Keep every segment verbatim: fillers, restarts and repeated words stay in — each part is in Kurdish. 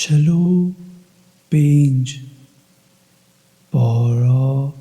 Çil û pênc. Bara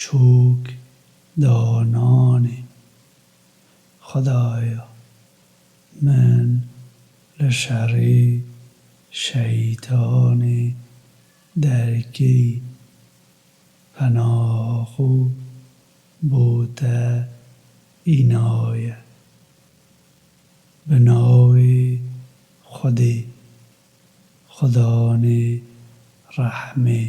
çok dananê. Xwedaya min li şerê şeytanê derkirî, penaha xwe bo te înaye. Bi navê Xwedê, Xudanê rehmê,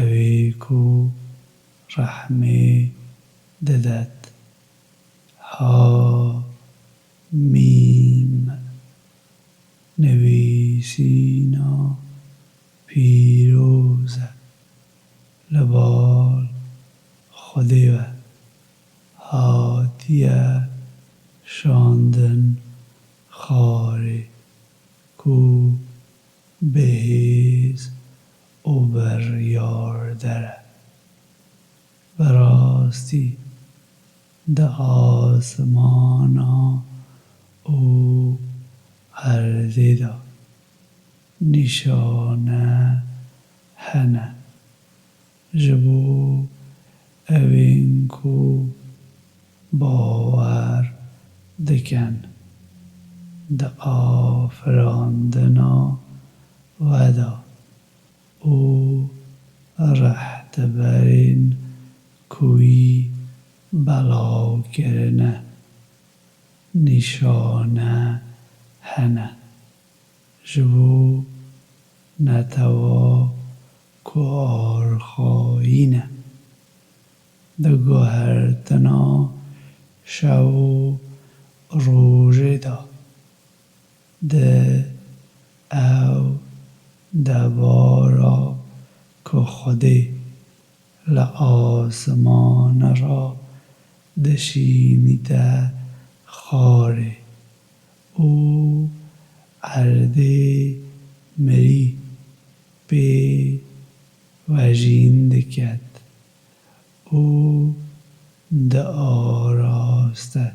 ewê ku rehmê didet. Ha mîm. Nivîsîna pîroz e li bal Xwedê ve hatiye şandin, xarê ku bihêz û biryarder e. Bi rastî di asmana û erdê de nîşane hene ji bo ewên ku bawer dikin di afirandina we de û rehberên ku wî belav kirine nîşane hene ji bo netewa ku arxayî ne. Di guhertina şev û rojê de, di ew debara ku Xwedê li asmana re dişînîte xarê û erdê mirî pê vejîn diket û di araste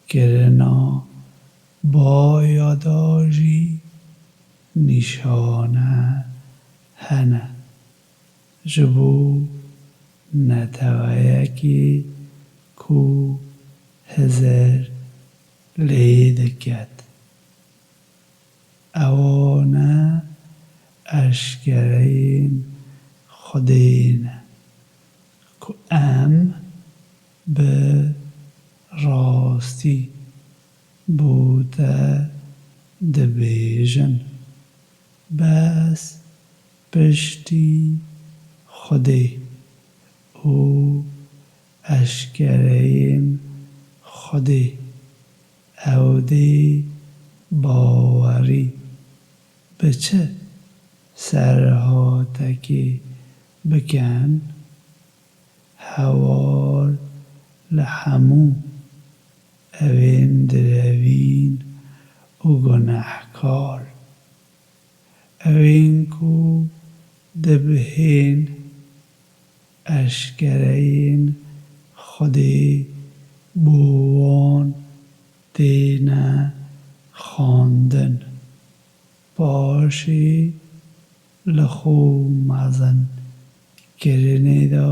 kirina baya de jî nîşane hene ji bo neteweyekê ku hizir lê diket. Ewane eşkereyên Xwedê ne ku em bi rastî bo te dibêjin. Bes piştî Xwedê û eşkereyên Xwedê, ew dê bawerî bi çi serhatekê bikin? Hewar li hemû ewên direvîn û gunehkar, ewên ku dibihên eşkereyên Xwedê bo wan têne xwendin. Paşê li xwe mezin kirinê de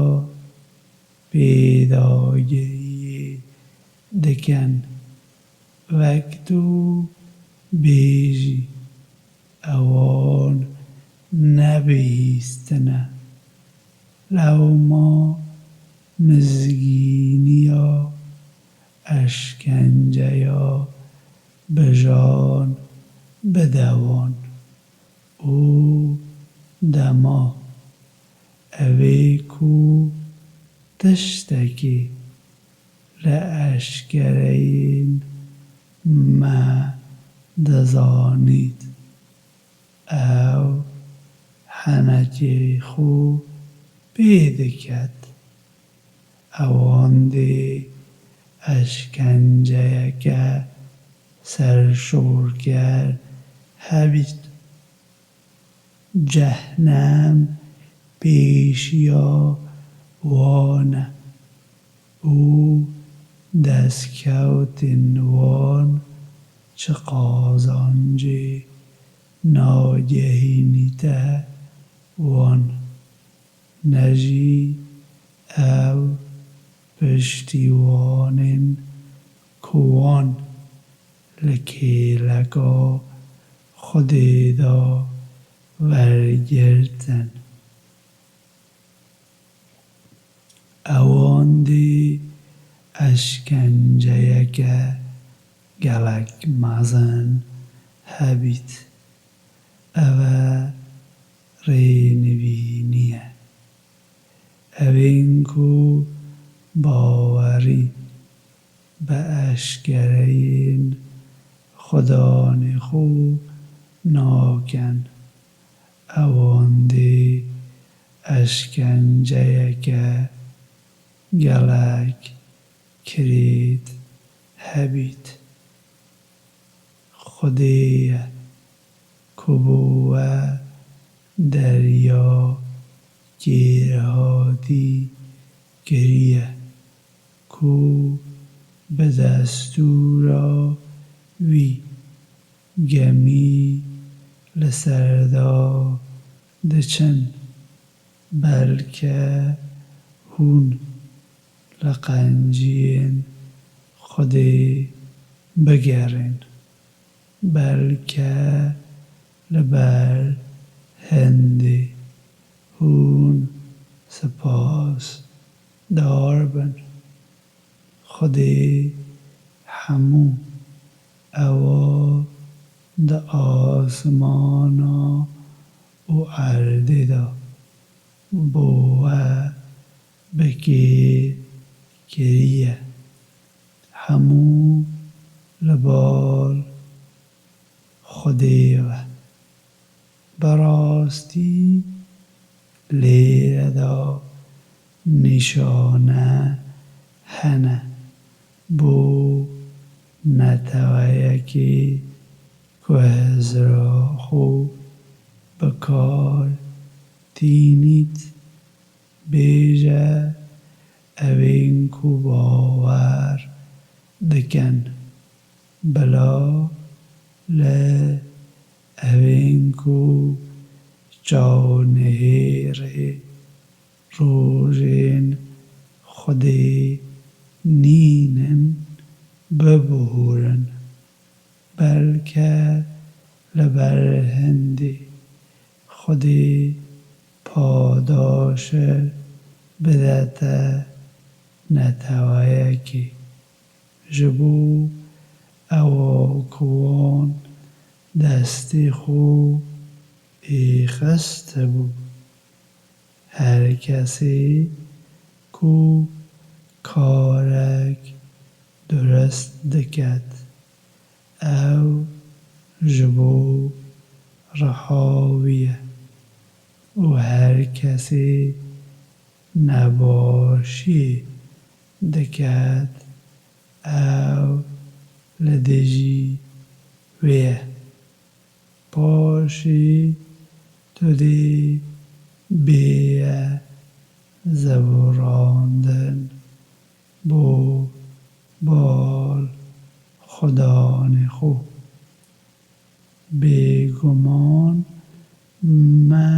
pêdagiriyê dikin, wek tu bêjî, ewan nebihîstine. Lewma mizgîniya eşkenceya bijan bide wan û dema ewê ku tiştekî li eşkereyên me dizanît, ew henekê xwe pê diket. Ewan dê eşkenceyeke serşorker hebît. Cehnem pêşiya wan e û destkewtên wan çi qazancê nagehînîte wan, ne jî ew piştîwanên ku wan li kêleka Xwedê de wergirtin. Ewandê eşkenceyeke gelek mezin hebît. Ev e rênivînî ye. Ewên ku bawerî bi eşkereyên Xudanê xwe nakin, ewandê eşkenceyeke gelek kirêt hebît. Xwedê ye ku bo we derya kêrhatî kiriye, ku bi destûra wî gemî li ser de diçin. Belke hûn li qenciyên Xwedê bigerin. Belke li ber hindê hûn sipasdar bin. Xwedê hemû ewa di asmana û erdê de bo we bi kêr kiriye. Hemû li bal Xwedê ve. Bi rastî lêre de nîşane hene bo neteweyekê ku hizra xwe bi kar tînît, bêje ewên ku bawer dikin, bila li ewên ku çawnihêrê rojên Xwedê nînin bibuhurin. Belke li ber hindê Xwedê padaşe bidete neteweyekê. Ji bo ewa ku wan destê xwe êxistibû. Her kesê ku karek durist diket, ew ji bo riha wî ye û her kesê nebaşiyê diket, ew li dijî wê ye. Paşê tu dê bêye zeburandin bo bal xudanê xwe. Bêguman me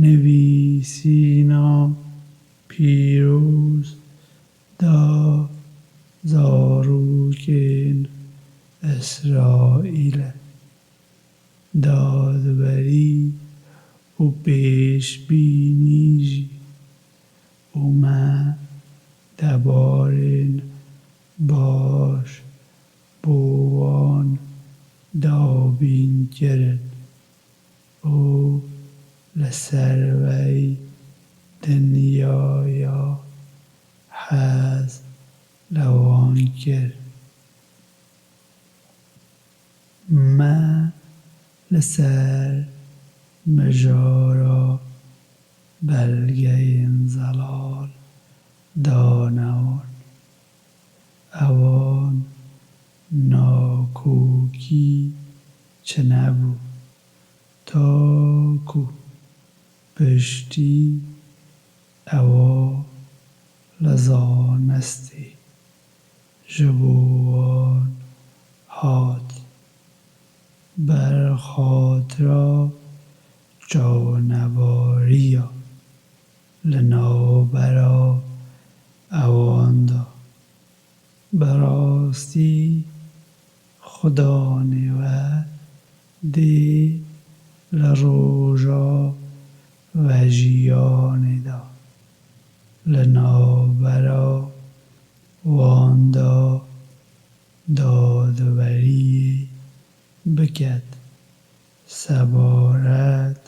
nivîsîna pîroz da zarokên Îsraîlê. Dadwerî û pêşbînî jî û me debarên baş bo wan dabîn kirin û li ser vey dinyaya hez li wan kir. Me li ser mijara belgeyên zelal dane wan. Ewan nakokî çinebû, ta ku piştî ewa li zanistê ji bo wan hat. Berxatira çawnebariya li navbera ewan de. Bi rastî Xudanê we dê li roja vejiyanê de li navbera wan de dadweriyê biket sebaret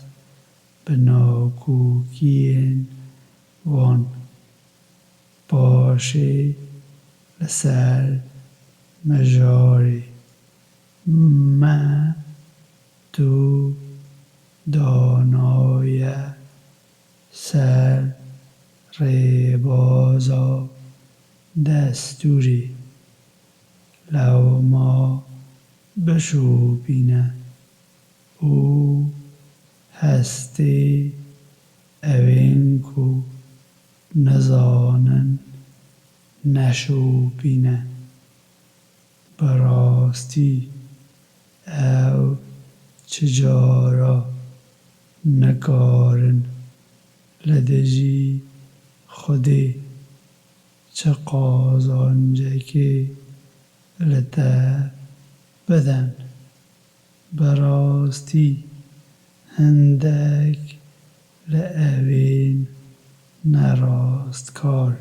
bi nakokiyên wan. Paşê li ser mijarê me tu danaye ser rêbaza destûrê. Lewma bişopîne û hestê ewên ku nizanin neşopîne. Bi rastî ew çi cara nikarin li dijî Xwedê çi qazancekê li te bidin. Bi rastî hindek li ewên nerastkar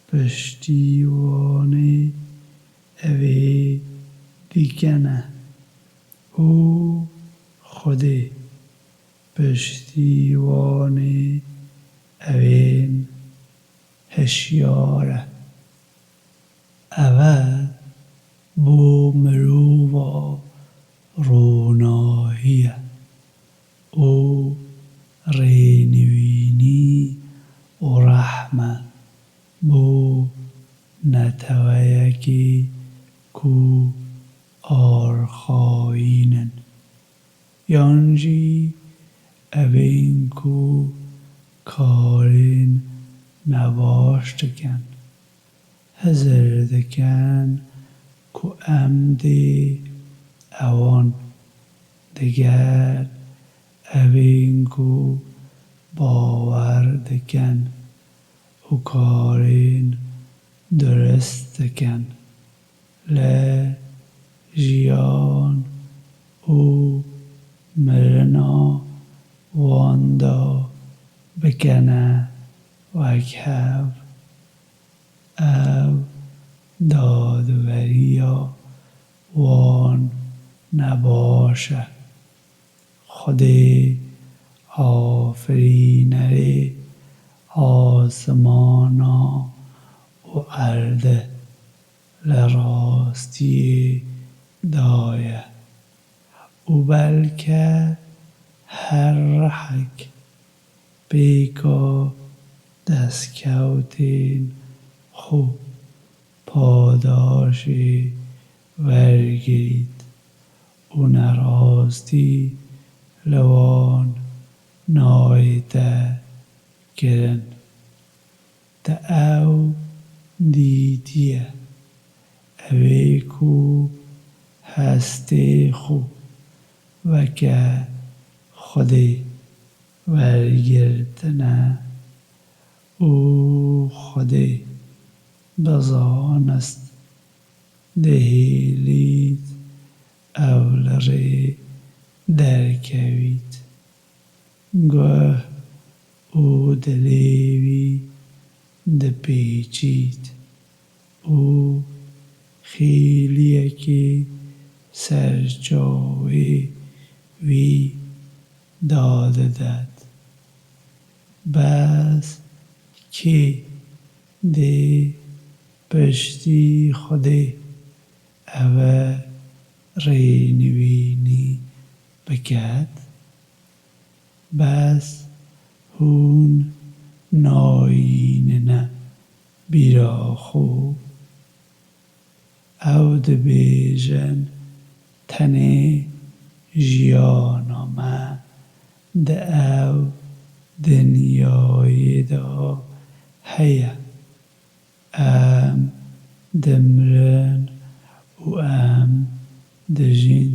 piştîwanê ewê dîkene û Xwedê piştîwanê ewên hişyar e. Ev e bo mirova ronahî ye û rênivînî û rehm e bo neteweyekê ku arxayîn in, yan jî evên ku karên nebaş dikin. Hizir dikin ku em dê ewan digel evên ku bawer dikin û karên durist dikin li jiyan û mirina wan de bikene wek hev. Ev dadweriya wan nebaş e. Xwedê afirînerê asimana û erdê li rastiyê daye û belke her rihek pêka destkewtên xwe padaşê wergirît û nerastî li wan nayête kirin. Te ew dîtiye, ewê ku hestê xwe weke Xwedê wergirtine û Xwedê bi zanist dihêlît ew li rê derkevît. Guh û dilê wî dipêçît û xêliyekê serçavê wî dadidet. Bes kê dê piştî Xwedê eve rênivînî biket? Bes hûn nayînine bîra xwe. Ew dibêjin, tenê jiyana me di ev dinyayê de heye. Em dimirin û em dijîn.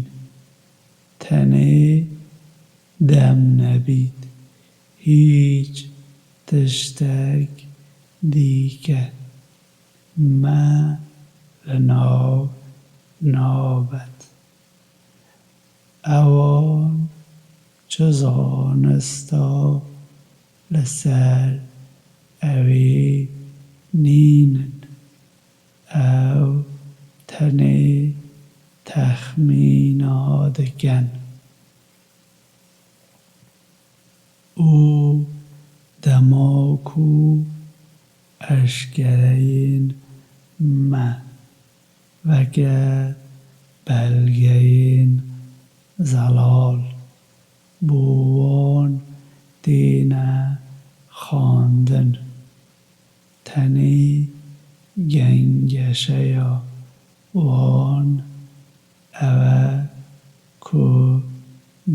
Tenê dem nebît, hîç tiştek dîke me li nav nabet. Ewan çi zanista li ser ewê nînin. Ew tenê texmîna dikin. Û dema ku eşkereyên me weke belgeyên zelal bo wan têne xwendin, tenê gengeşeya wan ew e ku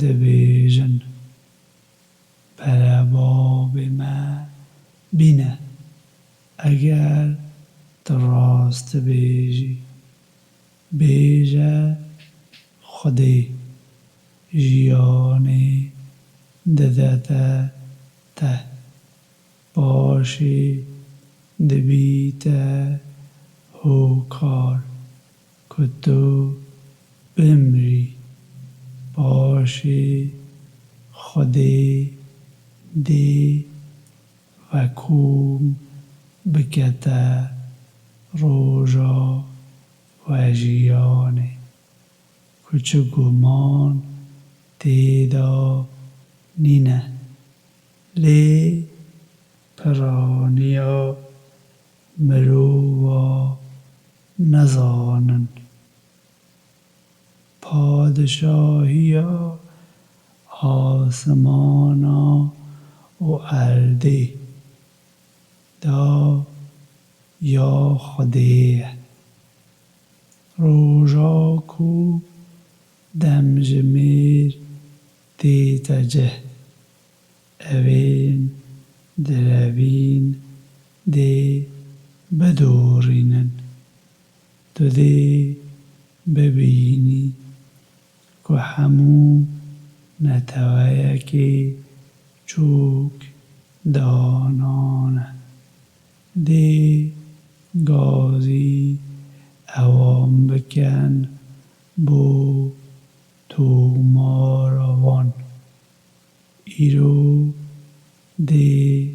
dibêjin, Berebabê me bîne, eger tu rast dibêjî. Bêje, Xwedê jiyanê didete te. Paşê dibîte hokar ku tu bimrî. Paşê Xwedê dê vekom bikete roja vejiyanê ku çi guman tê de nîne. Lê piraniya mirova nizanin. Padişahiya asimana û erdê da ya Xwedê ye. Roja ku demjimêr tête cih, evên direvîn dê bidorînin. Tu dê bibînî ku hemû neteweyekê çok danan e. Dê gazî ewan bikin bo tomara wan. Îro dê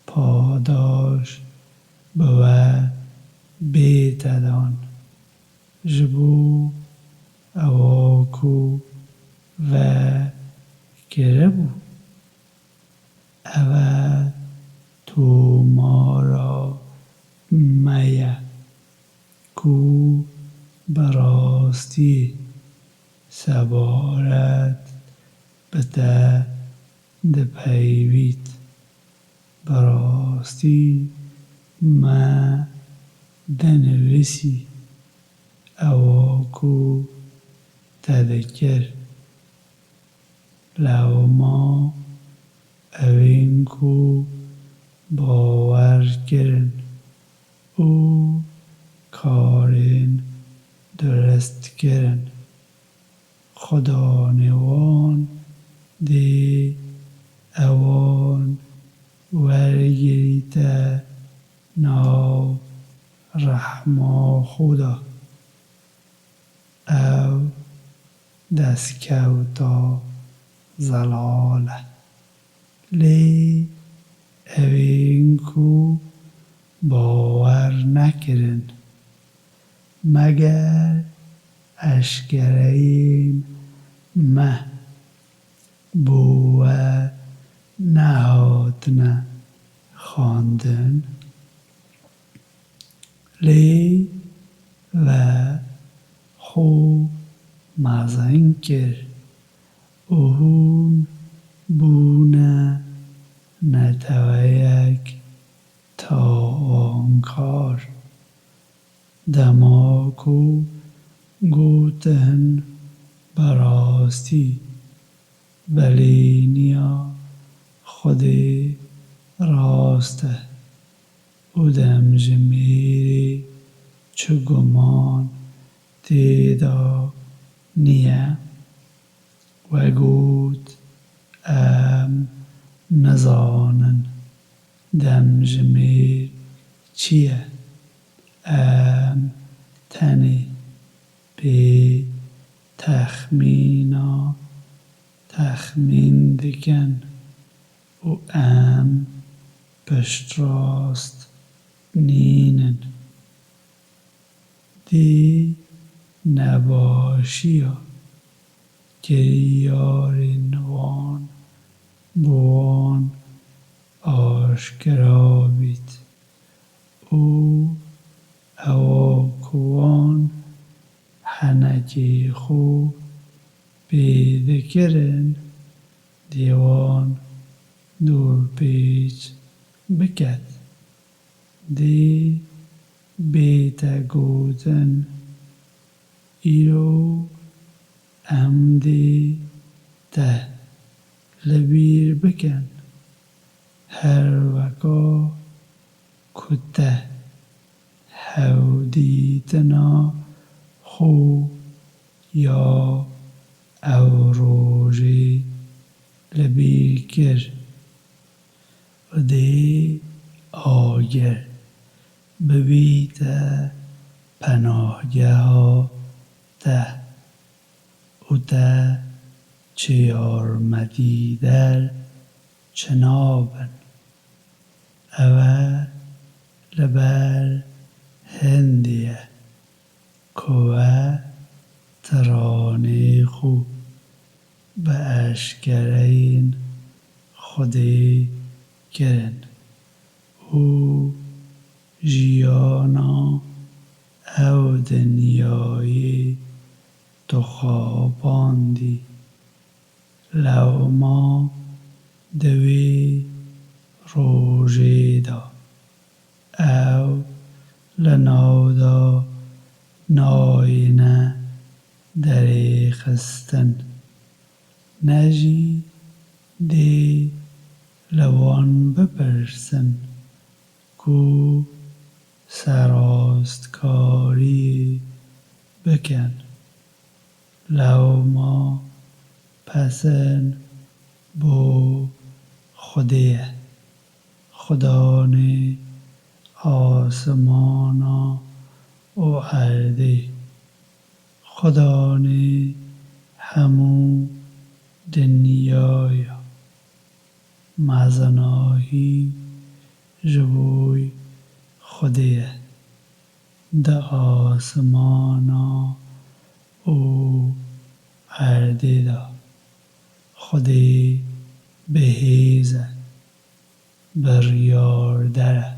padaş bi we bête dan. Ji bo ewa ku vekiribû. Ev e tomara me ye ku bi rastî sebaret bi te dipeyvît. Bi rastî me dinivîsî ewa ku te dikir. Lewma ewên ku bawer kirin û karên durist kirin, Xudanê wan dê ewan wergirîte nav rehma xwe de. Ew destkewta zelal e. Lê ewên ku bawer nekirin, meger eşkereyên me bo we nehatine xwendin. Lê we xwe mezin kir û hûn bûne neteweyek tawankar. Dema ku gotin bi rastî, belêniya Xwedê rast e û demjimêrê çi guman tê de niye. We got, em nizanin demjimêr çi ye. Em tenê pê texmîna texmîn dikin û em piştrast nînin. Dê nebaşiya kiryarên wan bi wan aşkera bît û ewa ku wan henekê xwe pê dikirin, dê wan dûrpêç biket. Dê bête gotin, îro em dê te li bîr bikin. Her weka ku te hewdîtina xwe ya ew rojê li bîr kir, dê agir bibîte penahgeha te û te çi yarmetîder çi nabin. Ew e li ber hindê ye ku we tiranê xwe bi eşkereyên Xwedê kirin û jiyana ew dinyayê tu xapandî. Lewma di wê rojê de ew li nav de nayêne derêxistin, ne jî dê li wan bipirsin ku serastkariyê bikin. Lewma pesin bo Xwedê ye, Xudanê asimana û erdê, Xudanê hemû dinyaya. Mezinahî ji bo Xwedê ye. Di asimana û erdê de Xwedê bi hêz e, biryarder e.